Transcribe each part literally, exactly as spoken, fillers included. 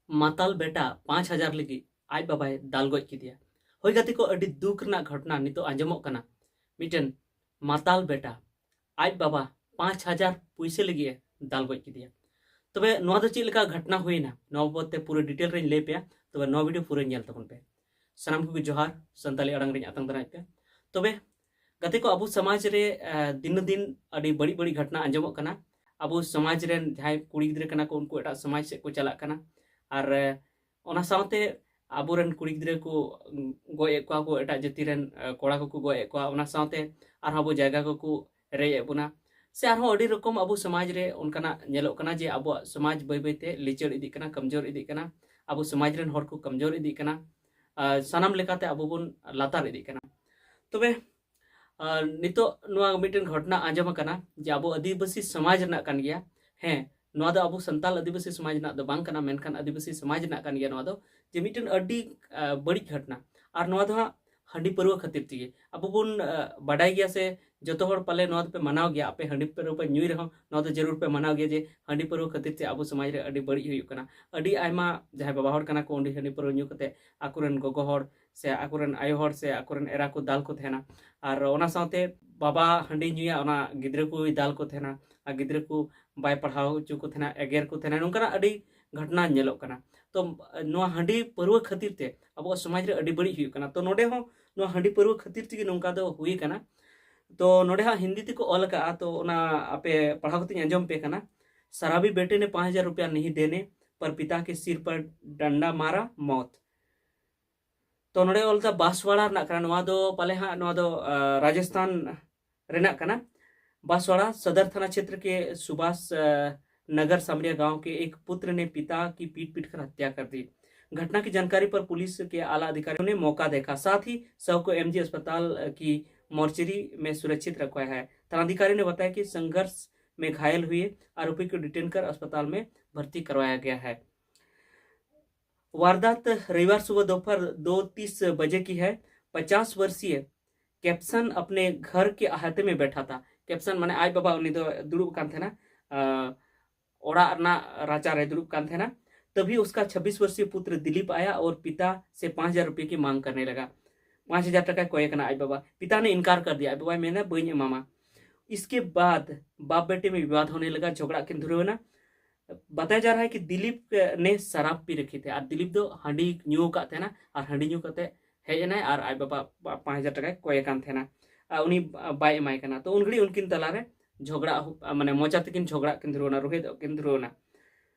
ᱢᱟᱛᱟᱞ ᱵᱮᱴᱟ ᱯᱟᱸᱪ ᱦᱟᱡᱟᱨ ᱞᱟᱹᱜᱤᱫ ᱟᱡ ᱵᱟᱵᱟᱭ ᱫᱟᱞ ᱜᱚᱡ ᱠᱮᱫᱮᱭᱟ᱾ ᱦᱳᱭ ᱜᱟᱛᱮ ᱠᱚ, ᱟᱹᱰᱤ ᱫᱩᱠ ᱨᱮᱱᱟᱜ ᱜᱷᱚᱴᱚᱱᱟ ᱱᱤᱛᱚᱜ ᱟᱸᱡᱚᱢᱚᱜ ᱠᱟᱱᱟ᱾ ᱢᱤᱫᱴᱮᱱ ᱢᱟᱛᱟᱞ ᱵᱮᱴᱟ ᱟᱡ ᱵᱟᱵᱟ ᱯᱟᱸᱪ ᱦᱟᱡᱟᱨ ᱯᱩᱭᱥᱟᱹ ᱞᱟᱹᱜᱤᱫ ᱮ ᱫᱟᱞ ᱜᱚᱡ ᱠᱮᱫᱮᱭᱟ᱾ ᱛᱚᱵᱮ ᱱᱚᱣᱟ ᱫᱚ ᱪᱮᱫ ᱞᱮᱠᱟ ᱜᱷᱚᱴᱚᱱᱟ ᱦᱩᱭᱱᱟ, ᱱᱚᱣᱟ ᱵᱟᱵᱚᱫ ᱛᱮ ᱯᱩᱨᱟᱹ ᱰᱤᱴᱮᱞ ᱨᱮᱧ ᱞᱟᱹᱭ ᱯᱮᱭᱟ᱾ ᱛᱚᱵᱮ ᱱᱚᱣᱟ ᱵᱷᱤᱰᱤᱭᱳ ᱯᱩᱨᱟᱹ ᱧᱮᱞ ᱛᱟᱵᱚᱱ ᱯᱮ᱾ ᱥᱟᱱᱟᱢ ᱠᱚᱜᱮ ᱡᱚᱦᱟᱨ, ᱥᱟᱱᱛᱟᱞᱤ ᱟᱲᱟᱝ ᱨᱮᱧ ᱟᱛᱟᱝ ᱫᱟᱨᱟᱢᱮᱫ ᱯᱮᱭᱟ᱾ ᱛᱚᱵᱮ ᱜᱟᱛᱮ ᱠᱚ, ᱟᱵᱚ ᱥᱚᱢᱟᱡᱽ ᱨᱮ ᱟᱸ, ᱫᱤᱱᱟᱹ ᱫᱤᱱ ᱟᱹᱰᱤ ᱵᱟᱹᱲᱤᱡ ᱵᱟᱹᱲᱤᱡ ᱜᱷᱚᱴᱚᱱᱟ ᱟᱸᱡᱚᱢᱚᱜ ᱠᱟᱱᱟ᱾ ᱟᱵᱚ ᱥᱚᱢᱟᱡᱽ ᱨᱮᱱ ᱡᱟᱦᱟᱸᱭ ᱠᱩᱲᱤ ᱜᱤᱫᱽᱨᱟᱹ ᱠᱟᱱᱟ ᱠᱚ, ᱩᱱᱠᱩ ᱮᱴᱟᱜ ᱥᱚᱢᱟᱡᱽ ᱥᱮᱫ ᱠᱚ ᱪᱟᱞᱟᱜ ᱠᱟᱱᱟ᱾ ᱟᱨ ᱟᱸ, ᱚᱱᱟ ᱥᱟᱶᱛᱮ ᱟᱵᱚᱨᱮᱱ ᱠᱩᱲᱤ ᱜᱤᱫᱽᱨᱟᱹ ᱠᱚ ᱩᱸ, ᱜᱚᱡ ᱮᱫ ᱠᱚᱣᱟ ᱠᱚ, ᱮᱴᱟᱜ ᱡᱟᱹᱛᱤ ᱨᱮᱱ ᱟᱸ, ᱠᱚᱲᱟ ᱠᱚᱠᱚ ᱜᱚᱡ ᱮᱫ ᱠᱚᱣᱟ᱾ ᱚᱱᱟ ᱥᱟᱶᱛᱮ ᱟᱨᱦᱚᱸ ᱟᱵᱚ ᱡᱟᱭᱜᱟ ᱠᱚᱠᱚ ᱨᱮᱡ ᱮᱫ ᱵᱚᱱᱟ, ᱥᱮ ᱟᱨᱦᱚᱸ ᱟᱹᱰᱤ ᱨᱚᱠᱚᱢ ᱟᱵᱚ ᱥᱚᱢᱟᱡᱽ ᱨᱮ ᱚᱱᱠᱟᱱᱟᱜ ᱧᱮᱞᱚᱜ ᱠᱟᱱᱟ ᱡᱮ ᱟᱵᱚᱣᱟᱜ ᱥᱚᱢᱟᱡᱽ ᱵᱟᱹᱭ ᱵᱟᱹᱭᱛᱮ ᱞᱤᱪᱟᱹᱲ ᱤᱫᱤᱜ ᱠᱟᱱᱟ, ᱠᱚᱢᱡᱳᱨ ᱤᱫᱤᱜ ᱠᱟᱱᱟ, ᱟᱵᱚ ᱥᱚᱢᱟᱡᱽ ᱨᱮᱱ ᱦᱚᱲ ᱠᱚ ᱠᱚᱢᱡᱳᱨ ᱤᱫᱤᱜ ᱠᱟᱱᱟ, ᱟᱨ ᱥᱟᱱᱟᱢ ᱞᱮᱠᱟᱛᱮ ᱟᱵᱚ ᱵᱚᱱ ᱞᱟᱛᱟᱨ ᱤᱫᱤᱜ ᱠᱟᱱᱟ᱾ ᱛᱚᱵᱮ ᱟᱨ ᱱᱤᱛᱚᱜ ᱱᱚᱣᱟ ᱢᱤᱫᱴᱮᱱ ᱜᱷᱚᱴᱚᱱᱟ ᱟᱸᱡᱚᱢ ᱟᱠᱟᱱᱟ ᱡᱮ ᱟᱵᱚ ᱟᱹᱫᱤᱵᱟᱹᱥᱤ ᱥᱚᱢᱟᱡᱽ ᱨᱮᱱᱟᱜ ᱠᱟᱱ ᱜᱮᱭᱟ᱾ ᱦᱮᱸ, ᱱᱚᱣᱟ ᱫᱚ ᱟᱵᱚ ᱥᱟᱱᱛᱟᱞ ᱟᱹᱫᱤᱵᱟᱹᱥᱤ ᱥᱚᱢᱟᱡᱽ ᱨᱮᱱᱟᱜ ᱫᱚ ᱵᱟᱝ ᱠᱟᱱᱟ, ᱢᱮᱱᱠᱷᱟᱱ ᱟᱹᱫᱤᱵᱟᱹᱥᱤ ᱥᱚᱢᱟᱡᱽ ᱨᱮᱱᱟᱜ ᱠᱟᱱ ᱜᱮᱭᱟ ᱱᱚᱣᱟ ᱫᱚ, ᱡᱮ ᱢᱤᱫᱴᱮᱱ ᱟᱹᱰᱤ ᱟᱸ, ᱵᱟᱹᱲᱤᱡ ᱜᱷᱚᱴᱚᱱᱟ᱾ ᱟᱨ ᱱᱚᱣᱟ ᱫᱚ ᱦᱟᱸᱜ ᱦᱟᱺᱰᱤ ᱯᱟᱹᱨᱣᱟᱹ ᱠᱷᱟᱹᱛᱤᱨ ᱛᱮᱜᱮ᱾ ᱟᱵᱚ ᱵᱚᱱ ᱟᱸ, ᱵᱟᱰᱟᱭ ᱜᱮᱭᱟ ᱥᱮ ᱡᱚᱛᱚ ᱦᱚᱲ ᱯᱟᱞᱮ ᱱᱚᱣᱟ ᱫᱚᱯᱮ ᱢᱟᱱᱟᱣ ᱜᱮᱭᱟ, ᱟᱯᱮ ᱦᱟᱺᱰᱤ ᱯᱟᱹᱨᱣᱟᱹ ᱯᱮ ᱧᱩᱭ ᱨᱮᱦᱚᱸ ᱱᱚᱣᱟ ᱫᱚ ᱡᱟᱹᱨᱩᱲ ᱯᱮ ᱢᱟᱱᱟᱣ ᱜᱮᱭᱟ ᱡᱮ ᱦᱟᱺᱰᱤ ᱯᱟᱹᱨᱣᱟᱹ ᱠᱷᱟᱹᱛᱤᱨ ᱛᱮ ᱟᱵᱚ ᱥᱚᱢᱟᱡᱽ ᱨᱮ ᱟᱹᱰᱤ ᱵᱟᱹᱲᱤᱡ ᱦᱩᱭᱩᱜ ᱠᱟᱱᱟ᱾ ᱟᱹᱰᱤ ᱟᱭᱢᱟ ᱡᱟᱦᱟᱸᱭ ᱵᱟᱵᱟ ᱦᱚᱲ ᱠᱟᱱᱟ ᱠᱚ, ᱩᱱᱤ ᱦᱟᱺᱰᱤ ᱯᱟᱹᱨᱣᱟᱹ ᱧᱩ ᱠᱟᱛᱮ ᱟᱠᱚᱨᱮᱱ ᱜᱚᱜᱚ ᱦᱚᱲ ᱥᱮ ᱟᱠᱚᱨᱮᱱ ᱟᱭᱳ ᱦᱚᱲ ᱥᱮ ᱟᱠᱚᱨᱮᱱ ᱮᱨᱟ ᱠᱚ ᱫᱟᱞ ᱠᱚ ᱛᱟᱦᱮᱱᱟ᱾ ᱟᱨ ᱚᱱᱟ ᱥᱟᱶᱛᱮ ᱵᱟᱵᱟ ᱦᱟᱺᱰᱤ ᱧᱩᱭᱟ, ᱚᱱᱟ ᱜᱤᱫᱽᱨᱟᱹ ᱠᱚᱭ ᱫᱟᱞ ᱠᱚ ᱛᱟᱦᱮᱱᱟ, ᱟᱨ ᱜᱤᱫᱽᱨᱟᱹ ᱠᱚ ᱵᱟᱭ ᱯᱟᱲᱦᱟᱣ ᱦᱚᱪᱚ ᱠᱚ ᱛᱟᱦᱮᱱᱟ, ᱮᱜᱮᱨ ᱠᱚ ᱛᱟᱦᱮᱱᱟ, ᱱᱚᱝᱠᱟᱱᱟᱜ ᱟᱹᱰᱤ ᱜᱷᱚᱴᱚᱱᱟ ᱧᱮᱞᱚᱜ ᱠᱟᱱᱟ᱾ ᱛᱚ ᱱᱚᱣᱟ ᱦᱟᱺᱰᱤ ᱯᱟᱹᱨᱣᱟᱹ ᱠᱷᱟᱹᱛᱤᱨ ᱛᱮ ᱟᱵᱚᱣᱟᱜ ᱥᱚᱢᱟᱡᱽ ᱨᱮ ᱟᱹᱰᱤ ᱵᱟᱹᱲᱤᱡ ᱦᱩᱭᱩᱜ ᱠᱟᱱᱟ᱾ ᱛᱚ ᱱᱚᱰᱮ ᱦᱚᱸ ᱱᱚᱣᱟ ᱦᱟᱺᱰᱤ ᱯᱟᱹᱨᱣᱟᱹ ᱠᱷᱟᱹᱛᱤᱨ ᱛᱮᱜᱮ ᱱᱚᱝᱠᱟ ᱫᱚ ᱦᱩᱭ ᱠᱟᱱᱟ᱾ ᱛᱚ ᱱᱚᱰᱮ ᱦᱟᱸᱜ ᱦᱤᱱᱫᱤ ᱛᱮᱠᱚ ᱚᱞ ᱟᱠᱟᱜᱼᱟ, ᱛᱚ ᱚᱱᱟ ᱟᱯᱮ ᱯᱟᱲᱦᱟᱣ ᱠᱟᱛᱮᱧ ᱟᱸᱡᱚᱢ ᱯᱮ ᱠᱟᱱᱟ᱾ शराबी बेटे ने पाँच हज़ार रुपया नहीं देने पर पिता के सिर पर डंडा मारा, मौत। ᱛᱚ ᱱᱚᱰᱮ ᱚᱞ ᱫᱟ ᱵᱟᱸᱥᱣᱟᱲᱟ ᱨᱮᱱᱟᱜ ᱠᱟᱱᱟ᱾ ᱱᱚᱣᱟ ᱫᱚ ᱯᱟᱞᱮ ᱦᱟᱸᱜ ᱱᱚᱣᱟ ᱫᱚ ᱟᱸ, ᱨᱟᱡᱚᱥᱛᱷᱟᱱ ᱨᱮᱱᱟᱜ ᱠᱟᱱᱟ᱾ बांसवाड़ा सदर थाना क्षेत्र के सुभाष अ, नगर सामरिया गांव के एक पुत्र ने पिता की पीट पीट कर हत्या कर दी। घटना की जानकारी पर पुलिस के आला अधिकारियों ने मौका देखा, साथ ही शव को एमजी अस्पताल की मॉर्चरी में सुरक्षित रखवाया है। थानाधिकारी ने बताया कि संघर्ष में घायल हुए आरोपी को डिटेन कर अस्पताल में भर्ती करवाया गया है। वारदात रविवार सुबह दोपहर दो तीस बजे की है। पचास वर्षीय कैप्सन अपने घर के अहाते में बैठा था। कैप्सन माने ᱟᱡ ᱵᱟᱵᱟ, ᱩᱱᱤ ᱫᱚ ᱫᱩᱲᱩᱵ ᱠᱟᱱ ᱛᱟᱦᱮᱱᱟ, ᱟᱸ, ᱚᱲᱟᱜ ᱨᱮᱱᱟᱜ ᱨᱟᱪᱟ ᱨᱮ ᱫᱩᱲᱩᱵ ᱠᱟᱱ ᱛᱟᱦᱮᱱᱟ᱾ तभी उसका छब्बीस वर्षीय पुत्र दिलीप आया और पिता से पाँच हज़ार रुपये की मांग करने लगा। ᱯᱟᱸᱪ ᱦᱟᱡᱟᱨ ᱴᱟᱠᱟᱭ ᱠᱚᱭᱮ ᱠᱟᱱᱟ ᱟᱡ ᱵᱟᱵᱟ᱾ पिता ने इनकार कर दिया, ᱟᱡ ᱵᱟᱵᱟᱭ ᱢᱮᱱᱟ ᱵᱟᱹᱧ ᱮᱢᱟᱢᱟ᱾ इसके बाद बाप बेटे में विवाद होने लगा, ᱡᱷᱚᱜᱽᱲᱟ ᱠᱤᱱ ᱫᱷᱩᱨᱟᱹᱣ ᱮᱱᱟ᱾ बताया जा रहा है कि दिलीप ने शराब पी रखी थी, ᱟᱨ ᱫᱤᱞᱤᱯ ᱫᱚ ᱦᱟᱺᱰᱤ ᱧᱩ ᱟᱠᱟᱫ ᱛᱟᱦᱮᱱᱟ, ᱟᱨ ᱦᱟᱺᱰᱤ ᱧᱩ ᱠᱟᱛᱮ ᱦᱮᱡ ᱮᱱᱟᱭ ᱟᱨ ᱟᱡ ᱵᱟᱵᱟ ᱯᱟᱸᱪ ᱦᱟᱡᱟᱨ ᱴᱟᱠᱟᱭ ᱠᱚᱭᱮ ᱠᱟᱱ ᱛᱟᱦᱮᱱᱟ, ᱟᱨ ᱩᱱᱤ ᱵᱟᱭ ᱮᱢᱟᱭ ᱠᱟᱱᱟ᱾ ᱛᱚ ᱩᱱ ᱜᱷᱟᱹᱲᱤᱡ ᱩᱱᱠᱤᱱ ᱛᱟᱞᱟᱨᱮ ᱡᱷᱚᱜᱽᱲᱟ, ᱢᱟᱱᱮ ᱢᱚᱪᱟ ᱛᱮᱠᱤᱱ ᱡᱷᱚᱜᱽᱲᱟᱜ ᱠᱤᱱ ᱫᱷᱩᱨᱟᱹᱣ ᱮᱱᱟ, ᱨᱳᱦᱮᱫᱚᱜ ᱠᱤᱱ ᱫᱷᱩᱨᱟᱹᱣ ᱮᱱᱟ᱾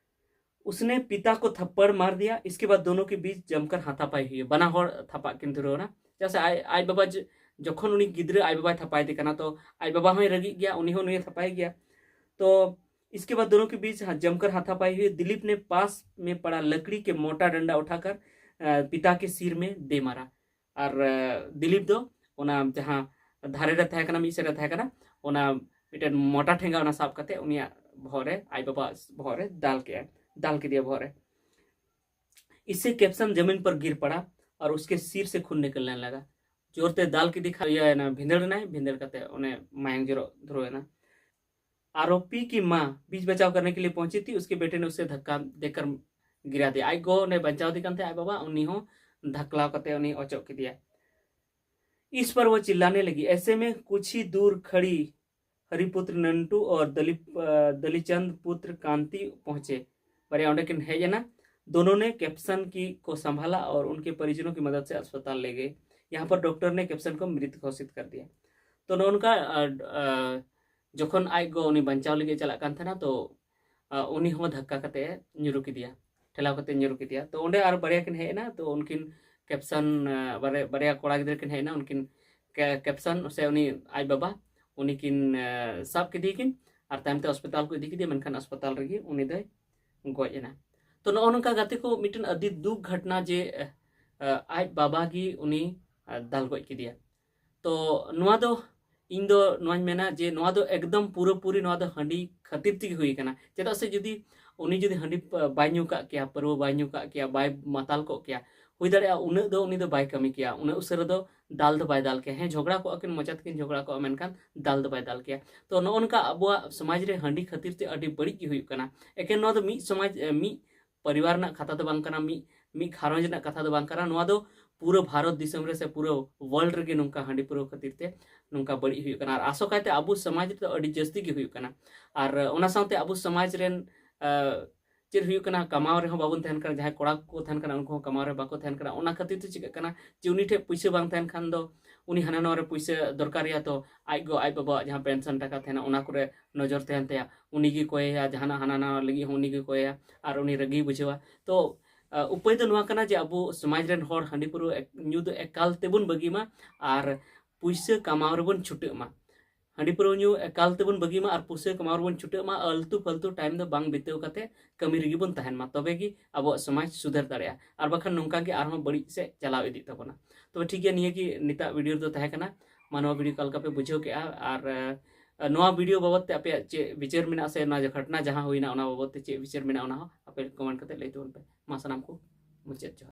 उसने पिता को थप्पड़ मार दिया। इसके बाद दोनों के बीच जमकर हाथापाई हुई। ᱵᱟᱱᱟ ᱦᱚᱲ ᱛᱷᱟᱯᱟᱜ ᱠᱤᱱ ᱫᱷᱩᱨᱟᱹᱣ ᱮᱱᱟ᱾ ᱪᱮᱫᱟᱜ ᱥᱮ ᱟᱡ, ᱟᱡ ᱵᱟᱵᱟ ᱡ-, ᱡᱚᱠᱷᱚᱱ ᱩᱱᱤ ᱜᱤᱫᱽᱨᱟᱹ ᱟᱡ ᱵᱟᱵᱟᱭ ᱛᱷᱟᱯᱟᱭ ᱫᱮ ᱠᱟᱱᱟ, ᱛᱚ ᱟᱡ ᱵᱟᱵᱟ ᱦᱚᱸᱭ ᱨᱟᱹᱜᱤᱜ ᱜᱮᱭᱟ, ᱩᱱᱤ ᱦᱚᱸ ᱱᱩᱭᱮ ᱛᱷᱟᱯᱟᱭ ᱜᱮᱭᱟ᱾ तो इसके बाद दोनों के बीच जमकर हाथापाई हुई। दिलीप ने पास में पड़ा लकड़ी के मोटा डंडा उठाकर, अ, पिता के सिर में दे मारा। ᱟᱨ, ᱟ, ᱫᱤᱞᱤᱯ ᱫᱚ ᱚᱱᱟ ᱡᱟᱦᱟᱸ ᱫᱷᱟᱨᱮ ᱨᱮ ᱛᱟᱦᱮᱸ ᱠᱟᱱᱟ, ᱢᱤᱫ ᱥᱮᱫ ᱨᱮ ᱛᱟᱦᱮᱸ ᱠᱟᱱᱟ, ᱚᱱᱟ ᱢᱤᱫᱴᱮᱱ ᱢᱚᱴᱟ ᱴᱷᱮᱸᱜᱟ ᱚᱱᱟ ᱥᱟᱵ ᱠᱟᱛᱮ ᱩᱱᱤᱭᱟᱜ ᱵᱚᱦᱚᱜ ᱨᱮ, ᱟᱡ ᱵᱟᱵᱟ ᱵᱚᱦᱚᱜ ᱨᱮ ᱫᱟᱞ ᱠᱮᱜᱼᱟᱭ, ᱫᱟᱞ ᱠᱮᱫᱮᱭᱟ ᱵᱚᱦᱚᱜ ᱨᱮ᱾ इससे कैप्सन जमीन पर गिर पड़ा और उसके सिर से खून निकलने लगा। ᱡᱳᱨ ᱛᱮ ᱫᱟᱞ ᱠᱮᱫᱮ ᱠᱷᱟᱱ ᱤᱭᱟᱹ ᱮᱱᱟ, ᱵᱷᱤᱸᱫᱟᱹᱲ ᱮᱱᱟᱭ, ᱵᱷᱤᱸᱫᱟᱹᱲ ᱠᱟᱛᱮ ᱚᱱᱮ ᱢᱟᱭᱟᱝ ᱡᱚᱨᱚᱜ ᱫᱷᱩᱨᱟᱹᱣ ᱮᱱᱟ᱾ आरोपी की माँ बीच बचाव करने के लिए पहुंची थी, उसके बेटे ने उसे धक्का देकर गिरा दिया। ᱟᱡ ᱜᱚ ᱚᱸᱰᱮ ᱵᱟᱧᱪᱟᱣ ᱮᱫᱮ ᱠᱟᱱ ᱛᱟᱦᱮᱸᱫ, ᱟᱡ ᱵᱟᱵᱟ, ᱩᱱᱤ ᱦᱚᱸ ᱫᱷᱟᱠᱞᱟᱣ ᱠᱟᱛᱮ ᱩᱱᱤ ᱚᱪᱚᱜ ᱠᱮᱫᱮᱭᱟ᱾ इस पर वो चिल्लाने लगी। ऐसे में कुछ ही दूर खड़ी हरिपुत्र नंटू और दलीप, अ, दलीचंद पुत्र कांति पहुंचे। ᱵᱟᱨᱭᱟ ᱚᱸᱰᱮ ᱠᱤᱱ ᱦᱮᱡ ᱮᱱᱟ᱾ दोनों ने कैप्सन की, को संभाला और उनके परिजनों की मदद से अस्पताल ले गए। यहाँ पर डॉक्टर ने कैप्सन को मृत घोषित कर दिया। ᱛᱚ ᱱᱚᱜᱼᱚ ᱱᱚᱝᱠᱟ, ᱟ, ᱟ, ᱡᱚᱠᱷᱚᱱ ᱟᱡ ᱜᱚ ᱩᱱᱤ ᱵᱟᱧᱪᱟᱣ ᱞᱟᱹᱜᱤᱫ ᱮ ᱪᱟᱞᱟᱜ ᱠᱟᱱ ᱛᱟᱦᱮᱱᱟ, ᱛᱚ, ᱟ, ᱩᱱᱤ ᱦᱚᱸ ᱫᱷᱟᱠᱠᱟ ᱠᱟᱛᱮ ᱮ ᱧᱩᱨᱩ ᱠᱮᱫᱮᱭᱟ, ᱴᱷᱮᱞᱟᱣ ᱠᱟᱛᱮ ᱧᱩᱨᱩ ᱠᱮᱫᱮᱭᱟ᱾ ᱛᱚ ᱚᱸᱰᱮ ᱟᱨ ᱵᱟᱨᱭᱟ ᱠᱤᱱ ᱦᱮᱡ ᱮᱱᱟ, ᱛᱚ ᱩᱱᱠᱤᱱ ᱠᱮᱯᱥᱟᱱ, ᱟ, ᱵᱟᱨᱭᱟ, ᱵᱟᱨᱭᱟ ᱠᱚᱲᱟ ᱜᱤᱫᱽᱨᱟᱹ ᱠᱤᱱ ᱦᱮᱡ ᱮᱱᱟ, ᱩᱱᱠᱤᱱ ᱠᱮ-, ᱠᱮᱯᱥᱟᱱ ᱥᱮ ᱩᱱᱤ ᱟᱡ ᱵᱟᱵᱟ, ᱩᱱᱤ ᱠᱤᱱ, ᱟ, ᱥᱟᱵ ᱠᱮᱫᱮᱭᱟ ᱠᱤᱱ ᱟᱨ ᱛᱟᱭᱚᱢ ᱛᱮ ᱦᱚᱥᱯᱤᱴᱟᱞ ᱠᱚ ᱤᱫᱤ ᱠᱮᱫᱮᱭᱟ, ᱢᱮᱱᱠᱷᱟᱱ ᱦᱚᱥᱯᱤᱴᱟᱞ ᱨᱮᱜᱮ ᱩᱱᱤ ᱫᱚᱭ ᱜᱚᱡ ᱮᱱᱟ᱾ ᱛᱚ ᱱᱚᱜᱼᱚ ᱱᱚᱝᱠᱟ ᱜᱟᱛᱮ ᱠᱚ ᱢᱤᱫᱴᱮᱱ ᱟᱹᱰᱤ ᱫᱩᱠ ᱜᱷᱚᱴᱱᱟ ᱡᱮ, ᱟ, ᱟᱡ ᱵᱟᱵᱟ ᱜᱮ ᱩᱱᱤ, ᱟ, ᱫᱟᱞ ᱜᱚᱡ ᱠᱮᱫᱮᱭᱟ᱾ ᱛᱚ ᱱᱚᱣᱟ ᱫᱚ ᱤᱧ ᱫᱚ ᱱᱚᱣᱟᱧ ᱢᱮᱱᱟ ᱡᱮ ᱱᱚᱣᱟ ᱫᱚ ᱮᱠᱫᱚᱢ ᱯᱩᱨᱟᱹᱯᱩᱨᱤ ᱱᱚᱣᱟ ᱫᱚ ᱦᱟᱺᱰᱤ ᱠᱷᱟᱹᱛᱤᱨ ᱛᱮᱜᱮ ᱦᱩᱭ ᱠᱟᱱᱟ᱾ ᱪᱮᱫᱟᱜ ᱥᱮ ᱡᱩᱫᱤ ᱩᱱᱤ ᱡᱩᱫᱤ ᱦᱟᱺᱰᱤ ᱯ-, ᱵᱟᱭ ᱧᱩ ᱠᱟᱜ ᱠᱮᱭᱟ, ᱯᱟᱹᱨᱣᱟᱹ ᱵᱟᱭ ᱧᱩ ᱠᱟᱜ ᱠᱮᱭᱟ, ᱵᱟᱭ ᱢᱟᱛᱟᱞ ᱠᱚᱜ ᱠᱮᱭᱟ, ᱦᱩᱭ ᱫᱟᱲᱮᱭᱟᱜᱼᱟ ᱩᱱᱟᱹᱜ ᱫᱚ ᱩᱱᱤ ᱫᱚ ᱵᱟᱭ ᱠᱟᱹᱢᱤ ᱠᱮᱭᱟ, ᱩᱱᱟᱹᱜ ᱩᱥᱟᱹᱨᱟ ᱫᱚ ᱫᱟᱞ ᱫᱚ ᱵᱟᱭ ᱫᱟᱞ ᱠᱮᱭᱟ᱾ ᱦᱮᱸ, ᱡᱷᱚᱜᱽᱲᱟ ᱠᱚᱜᱼᱟ ᱠᱤᱱ, ᱢᱚᱪᱟ ᱛᱮᱠᱤᱱ ᱡᱷᱚᱜᱽᱲᱟ ᱠᱚᱜᱼᱟ, ᱢᱮᱱᱠᱷᱟᱱ ᱫᱟᱞ ᱫᱚ ᱵᱟᱭ ᱫᱟᱞ ᱠᱮᱭᱟ᱾ ᱛᱚ ᱱᱚᱜᱼᱚ ᱱᱚᱝᱠᱟ ᱟᱵᱚᱣᱟᱜ ᱥᱚᱢᱟᱡᱽ ᱨᱮ ᱦᱟᱺᱰᱤ ᱠᱷᱟᱹᱛᱤᱨ ᱛᱮ ᱟᱹᱰᱤ ᱵᱟᱹᱲᱤᱡ ᱜᱮ ᱦᱩᱭᱩᱜ ᱠᱟᱱᱟ᱾ ᱮᱠᱮᱱ ᱱᱚᱣᱟ ᱫᱚ ᱢᱤᱫ ᱥᱚᱢᱟᱡᱽ, ᱮ, ᱢᱤᱫ ᱯᱚᱨᱤᱵᱟᱨ ᱨᱮᱱᱟᱜ ᱠᱟᱛᱷᱟ ᱫᱚ ᱵᱟᱝ ᱠᱟᱱᱟ, ᱢᱤᱫ ᱢᱤᱫ ᱜᱷᱟᱨᱚᱸᱡᱽ ᱨᱮᱱᱟᱜ ᱠᱟᱛᱷᱟ ᱫᱚ ᱵᱟᱝ ᱠᱟᱱᱟ᱾ ᱱᱚᱣᱟ ᱫᱚ ᱯᱩᱨᱟᱹ ᱵᱷᱟᱨᱚᱛ ᱫᱤᱥᱚᱢ ᱨᱮ ᱥᱮ ᱯᱩᱨᱟᱹ ᱣᱟᱨᱞᱰ ᱨᱮᱜᱮ ᱱᱚᱝᱠᱟ ᱦᱟᱺᱰᱤ ᱯᱟᱹᱣᱨᱟᱹ ᱠᱷᱟᱹᱛᱤᱨ ᱛᱮ ᱱᱚᱝᱠᱟ ᱵᱟᱹᱲᱤᱡ ᱦᱩᱭᱩᱜ ᱠᱟᱱᱟ᱾ ᱟᱨ ᱟᱥᱚᱠᱟᱭᱛᱮ ᱟᱵᱚ ᱥᱚᱢᱟᱡᱽ ᱨᱮᱫᱚ ᱟᱹᱰᱤ ᱡᱟᱹᱥᱛᱤ ᱜᱮ ᱦᱩᱭᱩᱜ ᱠᱟᱱᱟ᱾ ᱟᱨ ᱚᱱᱟ ᱥᱟᱶᱛᱮ ᱟᱵᱚ ᱥᱚᱢᱟᱡᱽ ᱨᱮᱱ, ᱟᱸ, ᱪᱮᱫ ᱦᱩᱭᱩᱜ ᱠᱟᱱᱟ, ᱠᱟᱢᱟᱣ ᱨᱮᱦᱚᱸ ᱵᱟᱵᱚᱱ ᱛᱟᱦᱮᱱ ᱠᱟᱱᱟ, ᱡᱟᱦᱟᱸᱭ ᱠᱚᱲᱟ ᱠᱚᱠᱚ ᱛᱟᱦᱮᱱ ᱠᱟᱱᱟ ᱩᱱᱠᱩ ᱦᱚᱸ ᱠᱟᱢᱟᱣ ᱨᱮ ᱵᱟᱠᱚ ᱛᱟᱦᱮᱱ ᱠᱟᱱᱟ᱾ ᱚᱱᱟ ᱠᱷᱟᱹᱛᱤᱨ ᱛᱮ ᱪᱤᱠᱟᱹᱜ ᱠᱟᱱᱟ ᱡᱮ ᱩᱱᱤ ᱴᱷᱮᱱ ᱯᱩᱭᱥᱟᱹ ᱵᱟᱝ ᱛᱟᱦᱮᱱ ᱠᱷᱟᱱ ᱫᱚ ᱩᱱᱤ ᱦᱟᱱᱟ ᱱᱚᱣᱟ ᱨᱮ ᱯᱩᱭᱥᱟᱹ ᱫᱚᱨᱠᱟᱨᱮᱭᱟ, ᱛᱚ ᱟᱡ ᱜᱚ ᱟᱡ ᱵᱟᱵᱟᱣᱟᱜ ᱡᱟᱦᱟᱸ ᱯᱮᱱᱥᱚᱱ ᱴᱟᱠᱟ ᱛᱟᱦᱮᱱᱟ ᱚᱱᱟ ᱠᱚᱨᱮ ᱱᱚᱡᱚᱨ ᱛᱟᱦᱮᱱ ᱛᱟᱭᱟ, ᱩᱱᱤ ᱜᱮ ᱠᱚᱭᱮᱭᱟ, ᱡᱟᱦᱟᱱᱟᱜ ᱦᱟᱱᱟ ᱱᱟᱣᱟ ᱞᱟᱹᱜᱤᱫ ᱦᱚᱸ ᱩᱱᱤ ᱜᱮ ᱠᱚᱭᱮᱭᱟ ᱟᱨ ᱩᱱᱤ ᱨᱟᱹᱜᱤᱭ ᱵᱩᱡᱷᱟᱹᱣᱟ᱾ ᱛᱚ ᱟᱸ, ᱩᱯᱟᱹᱭ ᱫᱚ ᱱᱚᱣᱟ ᱠᱟᱱᱟ ᱡᱮ ᱟᱵᱚ ᱥᱚᱢᱟᱡᱽ ᱨᱮᱱ ᱦᱚᱲ ᱦᱟᱺᱰᱤ ᱯᱟᱹᱣᱨᱟᱹ ᱮᱠ-, ᱧᱩ ᱫᱚ ᱮᱠᱟᱞ ᱛᱮᱵᱚᱱ ᱵᱟᱹᱜᱤ ᱢᱟ ᱟᱨ ᱯᱩᱭᱥᱟᱹ ᱠᱟᱢᱟᱣ ᱨᱮᱵᱚᱱ ᱪᱷᱩᱴᱟᱹᱜ ᱢᱟ᱾ ᱦᱟᱺᱰᱤ ᱯᱟᱹᱣᱨᱟᱹ ᱧᱩ ᱮᱠᱟᱞ ᱛᱮᱵᱚᱱ ᱵᱟᱹᱜᱤ ᱢᱟ ᱟᱨ ᱯᱩᱭᱥᱟᱹ ᱠᱟᱢᱟᱣ ᱨᱮᱵᱚᱱ ᱪᱷᱩᱴᱟᱹᱜ ᱢᱟ᱾ ᱟᱹᱞᱛᱩ ᱯᱷᱟᱹᱞᱛᱩ ᱴᱟᱭᱤᱢ ᱫᱚ ᱵᱟᱝ ᱵᱤᱛᱟᱹᱣ ᱠᱟᱛᱮ ᱠᱟᱹᱢᱤ ᱨᱮᱜᱮ ᱵᱚᱱ ᱛᱟᱦᱮᱱ ᱢᱟ, ᱛᱚᱵᱮ ᱜᱮ ᱟᱵᱚᱣᱟᱜ ᱥᱚᱢᱟᱡᱽ ᱥᱩᱫᱷᱟᱹᱨ ᱫᱟᱲᱮᱭᱟᱜᱼᱟ, ᱟᱨ ᱵᱟᱠᱷᱟᱱ ᱱᱚᱝᱠᱟ ᱜᱮ ᱟᱨᱦᱚᱸ ᱵᱟᱹᱲᱤᱡ ᱥᱮᱫ ᱪᱟᱞᱟᱣ ᱤᱫᱤᱜ ᱛᱟᱵᱚᱱᱟ᱾ ᱛᱚᱵᱮ ᱴᱷᱤᱠ ᱜᱮᱭᱟ, ᱱᱤᱭᱟᱹ ᱜᱮ ᱱᱤᱛᱟᱜ ᱵᱷᱤᱰᱤᱭᱳ ᱨᱮᱫᱚ ᱛᱟᱦᱮᱸ ᱠᱟᱱᱟ᱾ ᱢᱟ ᱱᱚᱣᱟ ᱵᱷᱤᱰᱤᱭᱳ ᱚᱠᱟ ᱞᱮᱠᱟ ᱯᱮ ᱵᱩᱡᱷᱟᱹᱣ ᱠᱮᱜᱼᱟ, ᱟᱨ, ᱟᱸ, ᱱᱚᱣᱟ ᱵᱷᱤᱰᱤᱭᱳ ᱵᱟᱵᱚᱫ ᱛᱮ ᱟᱯᱮᱭᱟᱜ ᱪᱮᱫ ᱵᱤᱪᱟᱹᱨ ᱢᱮᱱᱟᱜᱼᱟ ᱥᱮ ᱱᱚᱣᱟ ᱜᱷᱚᱴᱱᱟ ᱡᱟᱦᱟᱸ ᱦᱩᱭᱱᱟ ᱚᱱᱟ ᱵᱟᱵᱚᱫ ᱛᱮ ᱪᱮᱫ ᱵᱤᱪᱟᱹᱨ ᱢᱮᱱᱟᱜᱼᱟ ᱚᱱᱟ ᱦᱚᱸ ᱟᱯᱮ ᱠᱚᱢᱮᱱᱴ ᱠᱟᱛᱮ ᱞᱟᱹᱭ ᱛᱟᱵᱚᱱ ᱯᱮ᱾ ᱢᱟ ᱥᱟᱱᱟᱢ ᱠᱚ ᱢᱩᱪᱟᱹᱫ ᱡᱚᱦᱟᱨ᱾